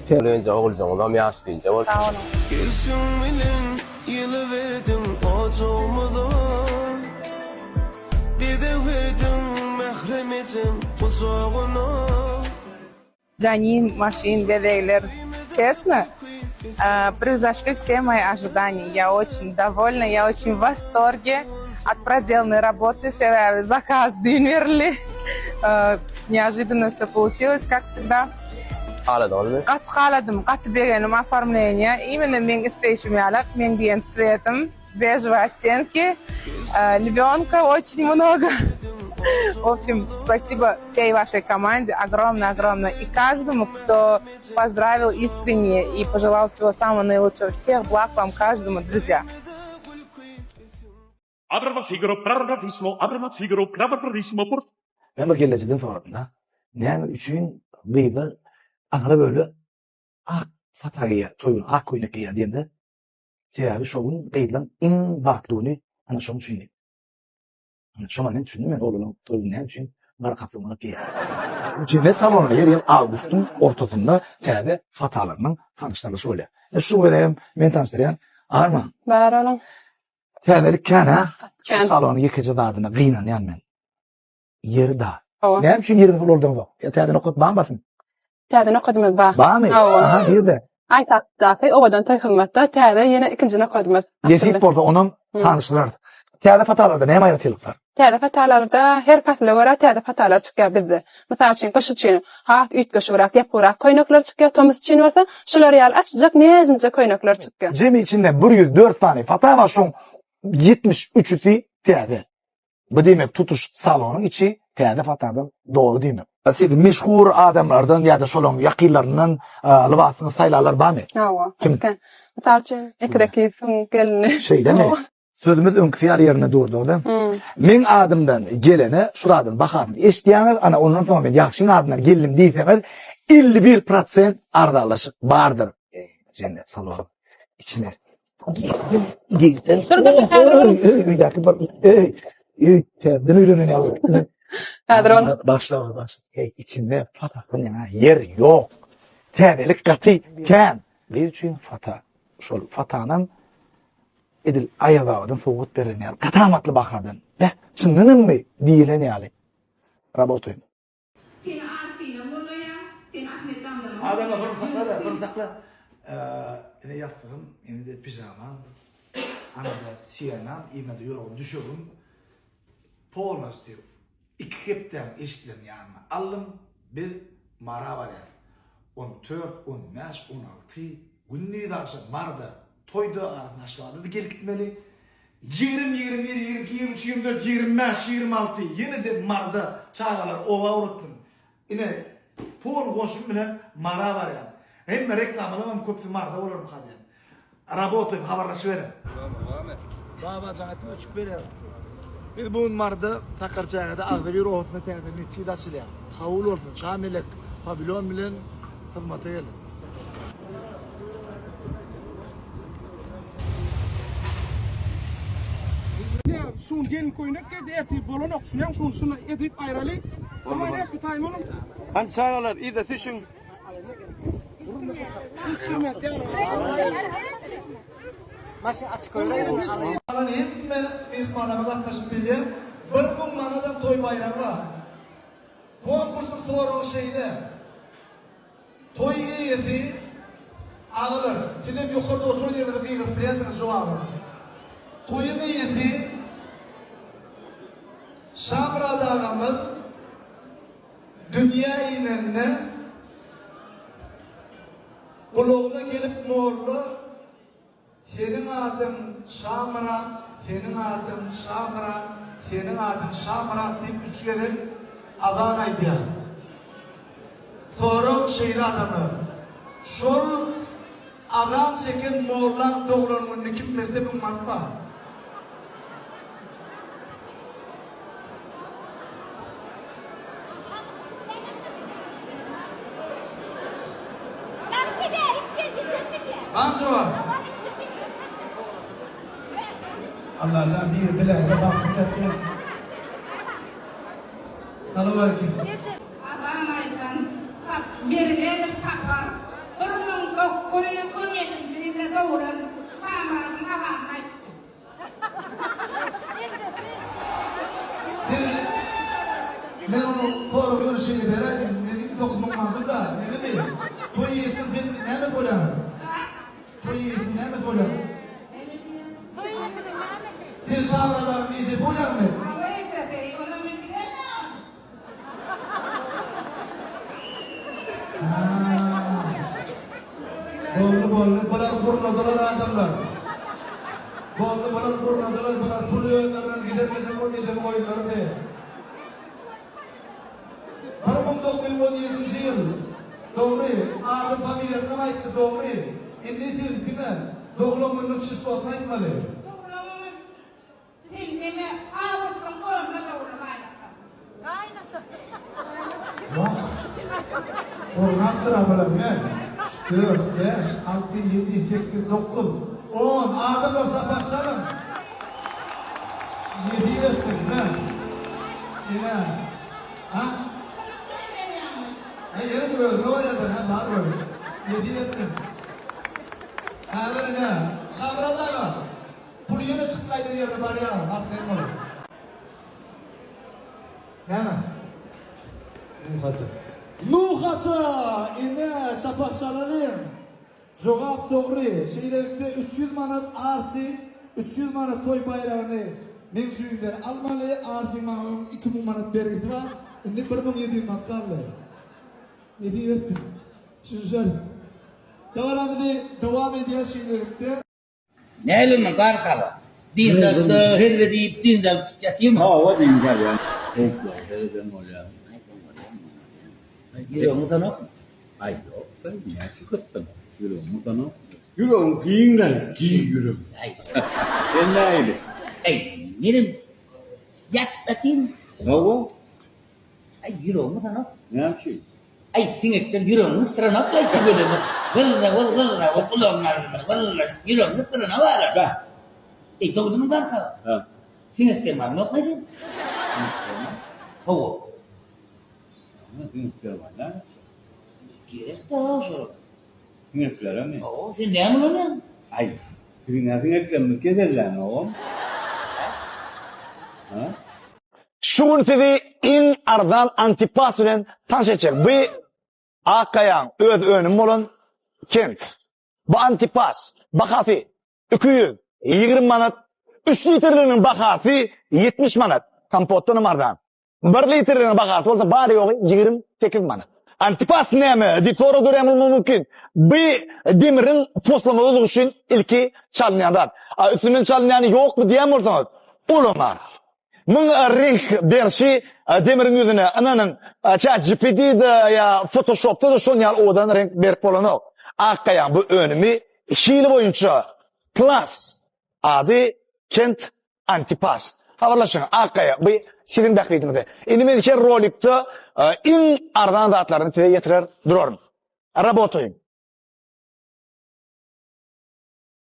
Önce oguljaňyzam ýaş dünje bolsun. Sag boluň. Gelşiň bilen ýyly berdiň ojagymyza Bezeg berdiň mährem ejeň gujagyna. Janin, maşyn, bezegler. Çesno, превзошли все мои ожидания. Я очень довольna, я очень w восторге от проделанной работы, sebäbi zakaz düýn berildi. Neожиданно все получилось, как всегда. Haladyňyzmy? Gaty haladym, gaty begendim oformleniýa. Imенно meň isleýşim ýalak, meň diýen tswetim. Bežewyý ottенки, lwýonka oçin mnogo. W obşem, spasibo vsey vaşey komande ogromnoe ogromnoe i každomu, kto pozdravil iskrenне i poželal vsego samogo naýluçşego, vseh blag vam každomu, druzýa. Men bir gelnejeden soradym-da, näme üçin gyzlar aňry böle ak fata geýýär, toý güni ak köýnek geýýär diýemde, Sebäbi şo gün gyzlaň iň bagtly güni ana şoň üçin diýip. Ana şoňa men düşündim men oglanlaň toý güni näme üçin gara kostýum alyp geýýär. Jennet salonynda her ýyl awgustyň ortasynda täze fatalarynyň tanyşdyrylyşy bolýar. E şu gezegem men tanyşdyrýan. Arman. Bar boluň. Täzelik kän-ä. Şu salonyň ýekeje zadyna gynanýan men. Ýeri dar. Hawa. Näme üçin ýeriňizi ulaldaňzok? Ýa täze nokat barmy basym? Täze nokadymyz bar. Barmy? Hawa. Aha, nirde? Aýtakdaky owadan toý hyzmatda täze ýene ikinji nokadymyz. Nesip bolsa onam tanyşdyrarys. Täze fatalarda näme aýratynlyklar? Täze fatalarda her pasla görä täze fatalar çykýar bizde. Mysal üçin, gyş üçin has üýtgeşigräk, ýapygrak köýnekler çykýar, tomus üçin bolsa şular ýaly açyjak nežnije köýnekler çykýar. Jemi içinde 104 sany fata bar, şoň 73-üsi täze. Bu diýmek tutuş salonyň içi täze fatadan doly diýmek. Siz meşhur adamlardan ýa-da şolaryň ýakynlaryndan lybasyňyzy saýlanlar barmy? Hawa. Kim? Mysal üçin, Ekrekiýewiň gelni. Şeýlemi? Sözümiz öňküsi ýaly ýerinde durdy-da. Meň adymdan gelene şu zadyň bahasyny eşidýäňiz, ana ondan soň men ýagşyň adyndan geldim diýseňiz, 51 prosent arzanlaşyk bardyr. Eý, jennet salony içine Öýdäki bir öý, öý täzeden öýlenen ýaly. Häzir ol Başla, başla. Hey, içinde fata ýa ýer ýok. Täzelik gaty kän. Gyz üçin fata. Şol fatanam edil Aýazabadan sowgat berlen ýaly. Gaty amatly bahadan. Beh, çyndanammy diýilen ýaly. Rabotaýyn. Seni Arsinam gollaýar, seni Ahmet Damdamam. Adama bir sakla da, bir sakla. Ine ýassygym, ine-de pijamam, ana-da siýanam, ine-de ýorgan düşegim. Polnostýu iki hepdäň eşiklerini ýanyma aldym. Biz Mara barýas. On dört, on bäş, on alty gündiz agşam Maryda toýda, arasynda Aşgabada-da gelip gitmeli. 20, 21, 22, 23, 24, 25, 26 ýene-de Maryda çagalary oba ugratdym. Ine, pol goşun bilen Mara barýan. Hemme reklamalamam köpüsi Maryda bolarmyka diýýän. Rabotaýym, habarlaşyberiň. Baba jaň etme öçüp berýär. Biz bu gün Maryda Sakarçägede Agzybir obasynda täze metjit açylýar. Kabul bolsun, Şa Melek pawilon bilen hyzmata geldik. Şun gelin köýnek geýdi ertir bolanok düşünýäňmi şuny şuny edip aýraly. Daway reski taýyn boluň. Hany çagalar yza süýşüň. Galan hemme myhmanlara gatnaşyp bilýär. 1000 manadam toý baýragy bar. Konkursyň soragy şeýle. Toý eýesi agalar, sizem ýokarda oturan ýeriňizde gygyryp bilýänsiňiz jogabyna. Toýuň eýesi Şamyrat agamyz dünýä inende gulagyna gelip molla Seniň adyň Şamyrat, seniň adyň Şamyrat, seniň adyň Şamyrat diýip üç gezek azan aýdýar. Sorag şeýle adamlar, şol azan çeken mollaň doglan gününi kim bilse müň manat bar. Bar jogap. Allajan biri biläýse bagtym ýatýa. Salowmaleýkim. Azan aýdan Sap Mergenow Sapar 1917-nji ýylda doglan Şamyradyň azanyny aýtdy. Siz men onuň soragy ýöne şeýle beräýdim, men iň soňky myhmandym-da, nememi? Toý eýesiniň sen näme bolýaňyz? Toý eýesiniň nämesi bolýaň? Näme diýýäň? Toý eýesiniň nämesi? Sen Şamyrat agaň ejesi bolýaňmy? Hawa ejesi, onam men bilemok. Boldy boldy bular gurnadylar adamlar. Boldy bular gurnadylar bular puly özlerinden gidermesek ol eden oýunlary be. 1917-nji ýyl. Dogry, ady familiýasynam aýtdy dogry. Indi siz diňe doglan günlük çislosyny aýtmaly. Doglan güni Sen neme awgustyň onuna dogruly gaýnata. Gaýnata. Wah. Gurnapdyr-a bular me. Dört, bäş, alty, ýedi, sekiz, dokuz, on. Adamlar çapak çalyň. Nesip etsin, me. Ine. Ha? Çynyk bilen berýäňmi? Äý, ýene-de özüňe barýadan, hä, bar goý. Nesip etsin. Häzir ine, Şamyrat aga. Pul ýene çykyp gaýdan ýerine barýar, arkaýyn bol. Näme? Nuhata. Nuhata! Ine, çapak çalalyň. Jogap dogry. Şeýlelikde 300 manat Arsi, 300 manat toý baýragyny meň jübimden almaly. Arsiň maňa öň 2000 manat bergisi bar. Indi 1700 manat galdy. Nesip etsin. Düşünişeris. Dabaramyzy dowam edýäs şeýlelikde. Näle ondan gar gaba. Dynç alşda hezil edip dynç alyp çykyp ýatyrmy? Hawa dynç alýan. Howplara seredem bolýar. Ýüregiň gysanokmy? Aý ýok be, näçe gyssyn. Ýüregim gysanok. Ýüregiň giňläý, giň ýürek. Sen nähili? Aý, menem ýatyp ýatyryn. Hawa. Aý, ýüregim gysanok. Näme üçin? Aý, siňekden ýüregiňi gysdyranok aý tüweleme. Gyzza-gyz, gyzza-gyz gulagyň agzynda gyzyllaşyp ýüregiňi gysdyrana barar. Bäh. Eý, dogrudanam garka. Hä. Siňek dermany ýokmy sen? Siňek derman? Hawa. Siňek dermany näme üçin? Gerek-dä şolar. Siňekleremi? Hawa, sen näme ulanýaň? Aý, biziň-ä siňeklerimiz kesellänogam. Hä? Şu gün sizi iň arzan antipas bilen tanyş etjek. Bu Ak Gaýaň öz önümi bolan Kent. Bu antipas bahasy 220 manat, 3 litrliginiň bahasy 70 manat. Kompotdan hem arzan. 1 litrliginiň bahasy bolsa bary-ýogy 28 manat. Antipas näme diýip sorag dörän bolmagy mümkin. Bu demiriň poslamazlygy üçin ilki çalynýan zat. A üstünden çalynýany ýokmy diýen bolsaňyz, olam bar. Muň reňk berşi demiriň ýüzüne, ynanyň, Chat GPT-de ýa Photoshop-da-da şon ýaly owadan reňk berip bolanok. Ak gaýaň bu önümi hili boýunça klas, ady Kent Antipas. Habarlaşyň, Ak gaýa, bu siziň bähbidiňize. Indi men her rolikde iň arzan zatlaryny size ýetirer duraryn. Rabotaýyn.